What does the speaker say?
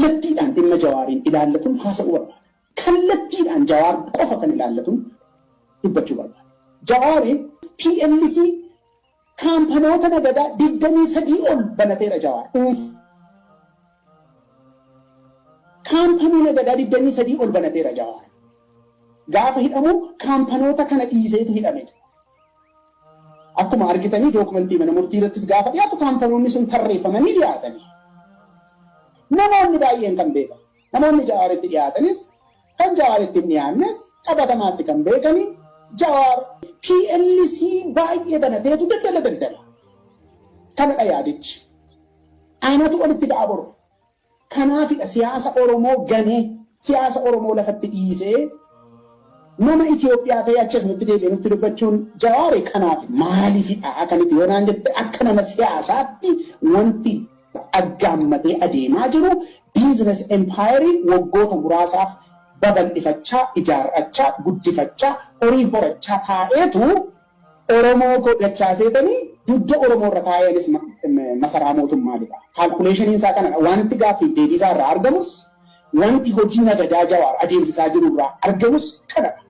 Kallattiidhaan dhimma Jawaariin ilaallatuun haasa'uu barbaada. Kallattiidhaan Jawaar qofa kan ilaallatuun dubbachuu barbaada. Jawaari PLC kaampanoota nagadaa 23 ol banateera Jawaar. Kaampanii nagadaa 23 ol banateera Jawaar. Gaafa hidhamu kaampanoota kana dhiiseetu hidhame. Akkuma argitanii dookumentii mana murtii irrattis gaafa dhiyaatu kaampanoonni sun tarreeffamanii dhiyaatanii. Namoonni baay'een kan beekan. Namoonni Jawaaritti dhiyaatanis kan Jawaaritti hin dhiyaannes qabatamaatti kan beekani Jawaar PLC baay'ee banateetu daldala daldala. Kanadha yaadichi. Anatu olitti ba'a boru. Kanaafidha siyaasa Oromoo ganee, siyaasa Oromoo lafatti dhiisee nama Itoophiyaa ta'ee achi as nutti deebi'ee nutti dubbachuun Jawaari kanaaf maaliifidha akkamitti yoo naan jette, akka nama siyaasaatti wanti aggaammatee adeemaa jiru business empire waggoota muraasaaf babal'ifachaa, ijaarrachaa, guddifachaa, horii horachaa taa'eetu Oromoo godhachaa seetanii dugda Oromoo irra taa'eenis masaraa mootummaa lixa. Calculationiin isaa kanadha. Wanti gaaffiif deebii isaa irraa argamus, wanti hojii nagadaa Jawaar adeemsisaa jiru irraa argamus kanadha.